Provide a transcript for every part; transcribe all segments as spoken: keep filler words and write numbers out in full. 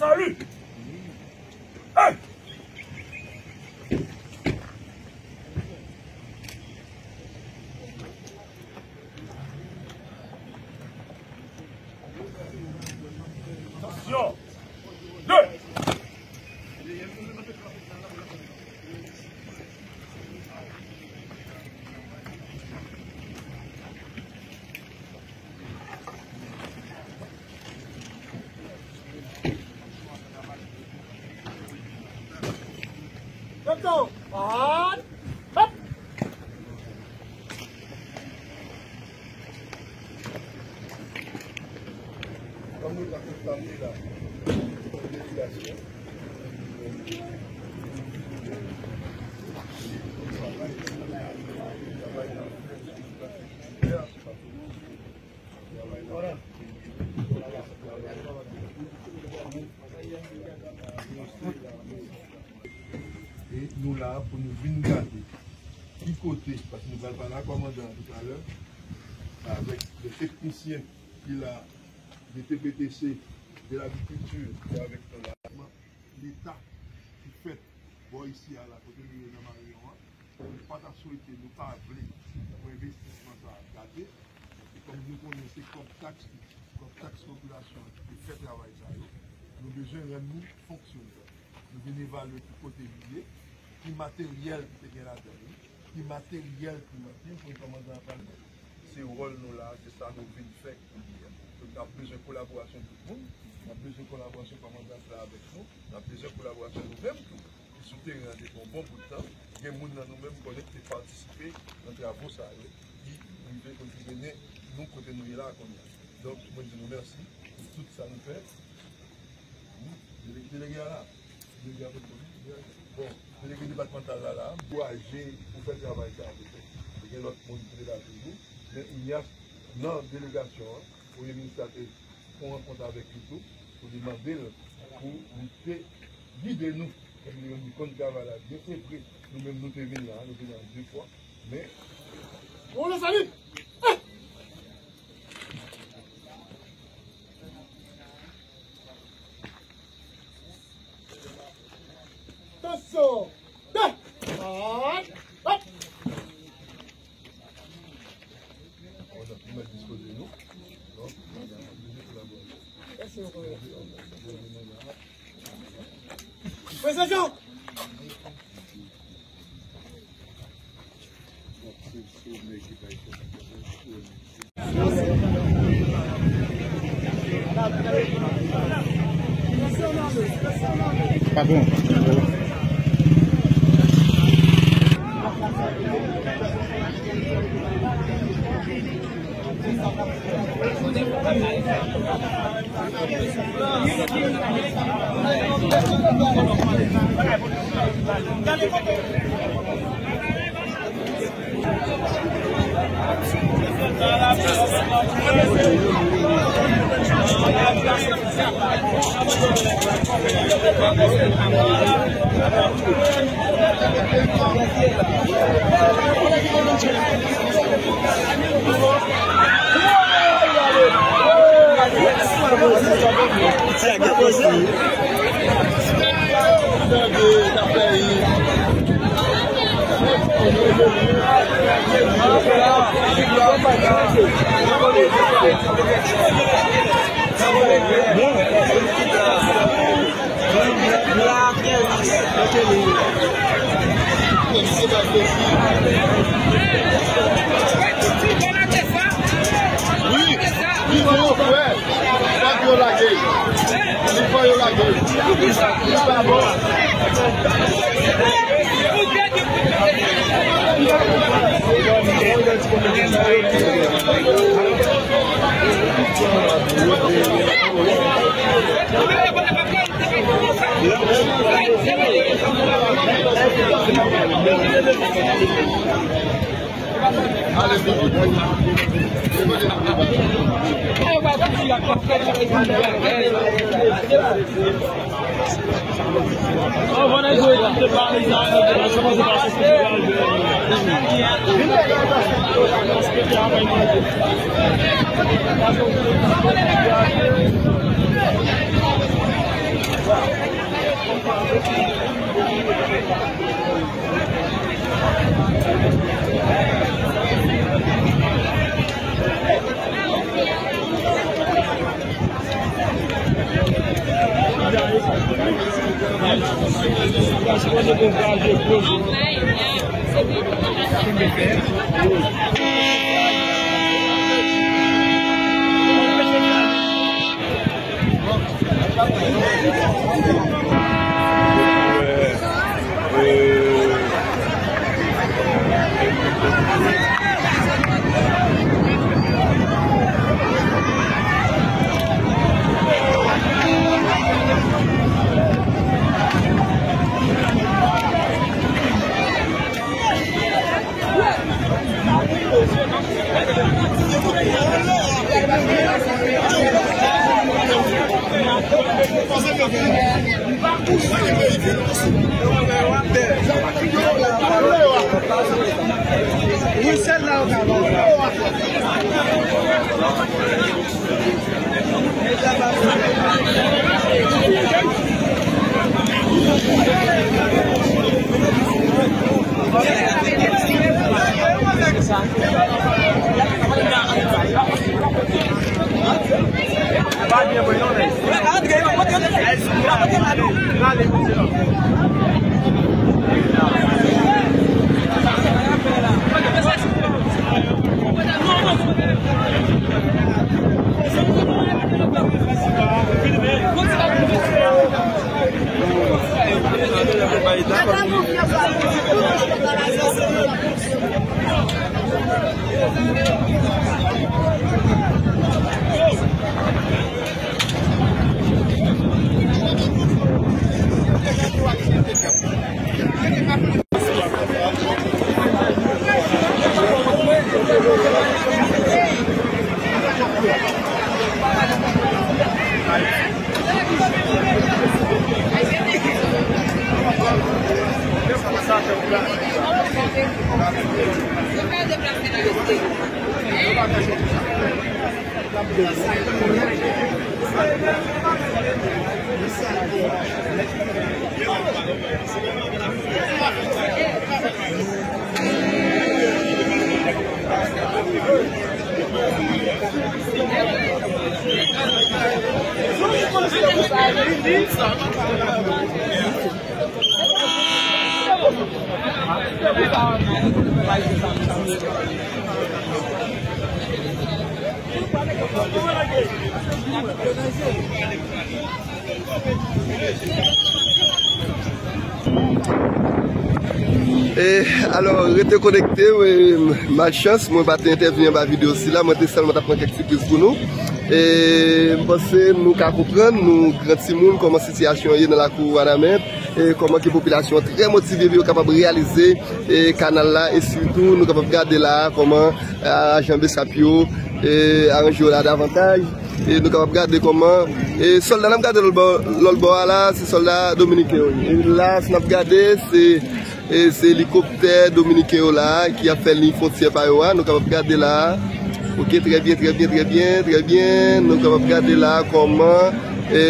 Salut! Hey! Attention! Deux! Attention! Hop! Kòm nou ta konstante la, delegasyon. E nou la pou nou vin gade ki kote, paske nou pral pale ak kòmandan an toutalè, avèk de teknisyen ki la, de T P T C, de lagrikilti, ki avèk nou la. Leta ki fèt bò isi a la, kote nou ye nan Mareyon an, nou pa ta swete, nou pa vle pou envestisman sa a gate. E kòm nou konnen se kòb taks, kòb taks popilasyon an ki te fè travay sa yo, nou bezwen rann li fonksyonèl. Nou vin evalye ki kote li ye, ki materyèl ki te gen ladan li, ki materyèl ki manke, pou kòmandan an pral mete. Se wòl nou la, se sa nou vin fè kounye a. Donk, n ap bezwen kolaborasyon tout moun, n ap bezwen kolaborasyon kòmandan an avèk nou, n ap bezwen kolaborasyon nou menm tou, ki sou teren an depi yon bon bout tan. Gen moun nan nou menm konnen ki te patisipe nan travo sa yo, ki rive konn ki mennen nou kote nou ye la kounye a. Donk, mwen di nou mèsi pou tout sa nou fè. Delege, delege a la. Delege a la. Bon, delege depatmantal la la. Ankouraje pou fè travay sa a pou fè. Gen lòt moun ki te la toujou. Men Ignace, nan delegasyon an, premye minis la te fè yon rankont avèk li tou, pou li mande l pou li te gide nou. Paske li menm li konn travay la byen. Se vre, nou menm nou te vin la, nou te la de fwa. Men, on le salue! Attention! Dè! Ay! Hop! Prezan! Patwon. Wi, wi, bon, frè. Fòk yo lage. Li fò yo lage. Li pa bon. E, alò, rete konekte, e, malchans, mwen pa te entèvni anba videyo sila, mwen te sèlman t ap pran kèk ti priz pou nou. E, m panse nou ka konprann, nou gran timoun, kòman sitiyasyon an ye nan lakou Wanament, e, kòman ke popilasyon an trè motive pou yo kapab reyalize, e, kanal la, e sitou, nou kapab gade la, kòman, e, ajan BSAP yo, e, aranje yo la davantaj. E nou kapab gade kòman, e, sòlda n ap gade lòt bò, lòt bò a la, se sòlda dominiken yo ye. E la, si n ap gade, se, e, se elikoptè dominiken yo la ki ap fè liy fwontyè pa yo a. Nou kapab gade la. Ok, trè byen, trè byen, trè byen, trè byen. Nou kapab gade la kòman, e,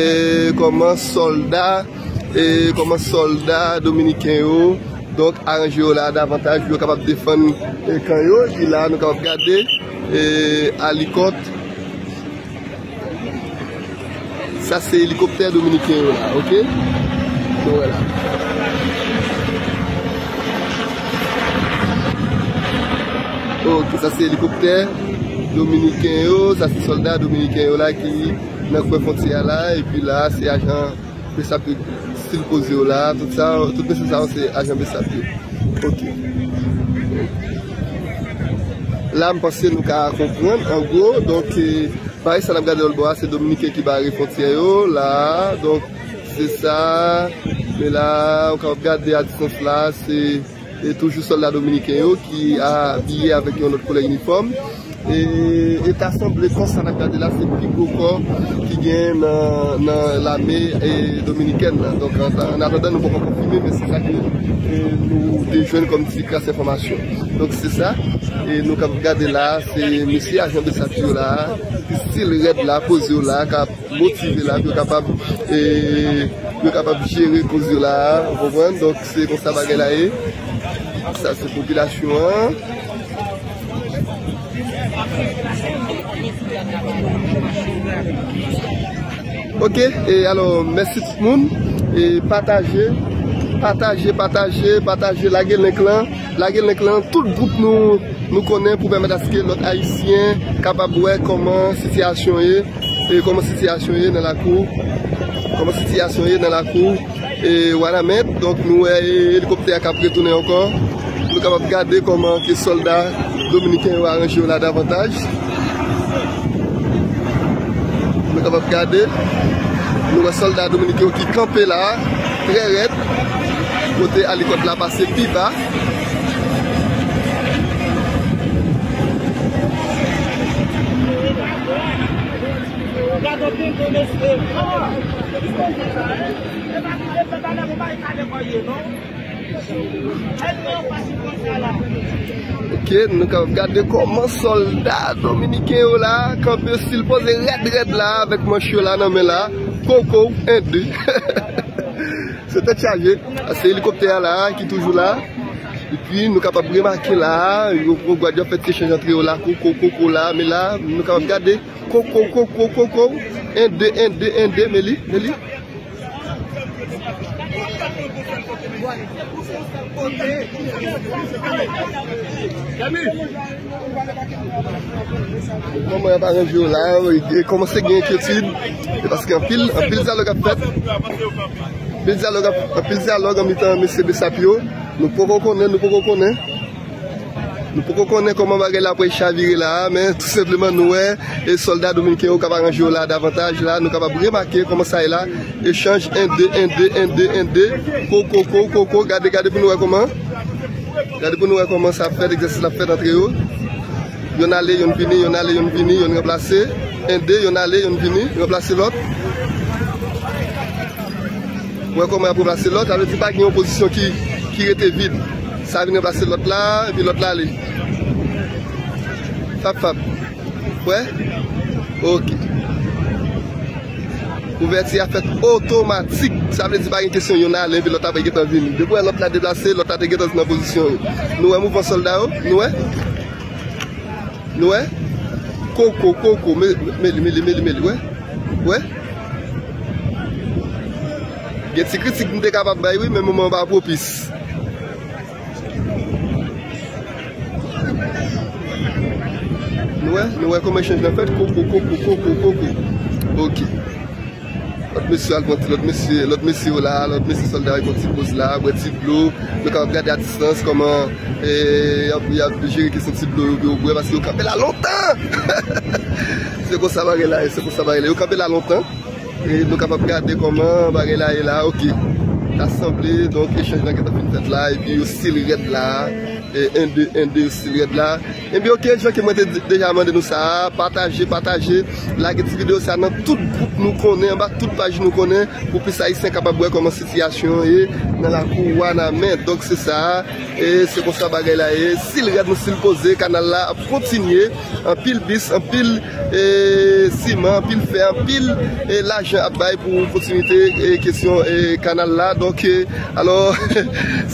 kòman sòlda, e, kòman sòlda dominiken yo, donk, aranje yo la davantaj pou yo kapab defann, e, kan yo. Epi la, nou kapab gade, e, alikòt. Sa se elikoptè dominiken yo la, ok? Nou wè la. Ok, sa se elikoptè dominiken yo, sa se sòlda dominiken yo la ki nan kwen fwontyè a la, epi la, se ajan BSAP yo, stil poze yo la, tout sa, tout mesye sa yo se ajan BSAP yo. Ok. La, m panse nou ka konprann, an gwo, donk, e, parèy sa n ap gade lòt bò a, se dominiken ki bare fwontyè yo, la, donk, se sa, men la, ou kapab gade a distans la, se, e, toujou sòlda dominiken yo ki abiye avèk yon lòt koulè inifòm. E, e ta sanble kò sa n ap gade la, se pi gwo kò ki gen nan, nan lame, e, dominikèn nan. Donk, an, an atandan, nou poko konfime, men se sa ke, e, nou te jwenn kòm ti kras enfòmasyon. Donk, se sa. E nou k ap gade la, se mesye ajan BSAP yo la, ki stil rèd la, poze yo la, k ap motive la, pou yo kapab, e, pou yo kapab jere koz yo la, ou konprann? Donk, se konsa bagay la ye. Sa se popilasyon an. Ok, e alò, mèsi tout moun. E pataje, pataje, pataje, pataje, lage link lan, lage link lan, tout gwoup nou, nou konnen pou pèmèt aske lòt Ayisyen kapab wè kòman sitiyasyon ye, e kòman sitiyasyon ye nan lakou, kòman sitiyasyon ye nan lakou, e Wanament. Donk, nou wè, e, elikoptè a k ap retounen ankò. Nou kapab gade kòman ke sòlda dominiken yo aranje yo la davantaj. Nou kapab gade, nou wè sòlda dominiken yo ki kanpe la, trè rèd, kote alikòt la pase pi ba. Gade yon pil de mesye. Ok, nou ka gade kòman sòlda dominiken yo la kanpe, stil poze rèd rèd la, avèk manch yo la nan men la. Koko, en, de. Se tèt chaje. Se elikoptè a la ki toujou la. Epi nou kapab remake la, yo pran gad yo fè ti echanj antre yo la, koko, koko la, men la, nou kapab gade, koko, koko, koko, en, de, en, de, en, de, men li, men li. Kòman y ap aranje yo la, e kòmanse gen enkyetid, e paske anpil, anpil dyalòg ap fèt. Anpil dyalòg ap, anpil dyalòg an mitan mesye Besap yo. Nou poko konnen, nou poko konnen. Nou poko konnen kòman bagay la pral chavire la a, men tou senpleman nou wè, e sòlda dominiken yo k ap aranje yo la davantaj la, nou kapab remake kòman sa ye la, echanj en de, en de, en de, en de, koko, koko, koko, gade, gade pou nou wè kòman, gade pou nou wè kòman sa ap fèt, egzèsis la ap fèt antre yo, yonn ale, yonn vini, yonn ale, yonn vini, yonn ranplase, en de, yonn ale, yonn vini, ranplase lòt. Ou wè kòman y ap ranplase lòt, sa vle di pa gen yon pozisyon ki, ki rete vid. Sa vin ranplase lòt la, epi lòt la ale. Fap, fap. Wè? Ok. Ouvèti a fèt otomatik. Sa vle di pa gen kesyon yonn ale, epi lòt la pa gentan vini. Depi w wè lòt la deplase, lòt la te gentan nan pozisyon yo. Nou wè mouvman sòlda yo? Nou wè? Nou wè? Koko, koko, me, me li, me li, me li, me li, wè? Wè? Gen ti kritik m te kapab bay, wi, men moman an pa pwopis. Nou wè? Nou wè kòman echanj lan fèt? Koko, koko, koko, koko. Ok. Lòt mesye al pran ti, lòt mesye, lòt mesye yo la, lòt mesye sòlda yo pran ti poz la, bwè ti dlo. Nou kapab gade a distans kòman, e, y ap, y ap jere kesyon ti dlo yo pou yo bwè, paske yo kanpe la lontan! Se konsa bagay la ye, se konsa bagay la ye. Yo kanpe la lontan. E nou kapab gade kòman bagay la ye la, ok. Ta sanble, donk, echanj lan gentan fin fèt la, epi yo stil rèd la. E, en de, en de, yo stil rèd la. Ebyen, ok, jan ke mwen te di, deja mande nou sa a, pataje, pataje, lage ti videyo sa a nan tout gwoup nou konnen, anba tout paj nou konnen, pou plis Ayisyen kapab wè kòman sitiyasyon an ye nan lakou Wanament. Donk, se sa a, e se konsa bagay la ye. Stil rèd, nou stil poze, kanal la ap kontinye. Anpil bis, anpil, e, siman, anpil fè, anpil, e, lajan ap bay pou kontinite, e, kesyon, e, kanal la. Donk, e, alò,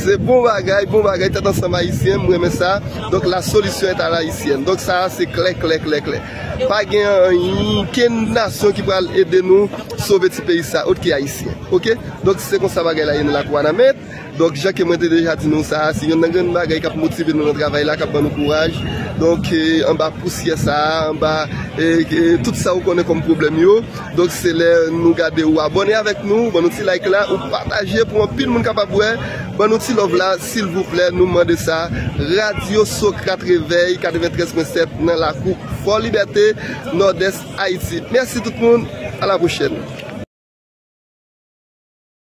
se bon bagay, bon bagay, tèt ansanm ayisyen, m renmen sa. Donk, la solution est à l'haïtienne. Donk, sa a se klè, klè, klè, klè. Pa gen ankenn nasyon ki pral ede nou sove ti peyi sa, ot ke ayisyen. Ok? Donk, se konsa bagay la ye nan lakou Wanament. Donk, jan ke mwen te deja di nou sa a, se yonn nan grenn bagay k ap motive nou nan travay la, k ap ban nou kouraj. Donk, e, anba pousyè sa a, anba, e, e, tout sa ou konnen kòm pwoblèm yo. Donk, se lè nou gade ou abòne avèk nou, ban nou ti like la, ou pataje pou anpil moun kapab wè. Ban nou ti love la, silvouplè, nou mande sa. Radyo Socrate Réveil, katrevenntrèz pwen sèt nan lakou Fò Libète, Nòdès, Ayiti. Mèsi tout moun, a la pwochèn.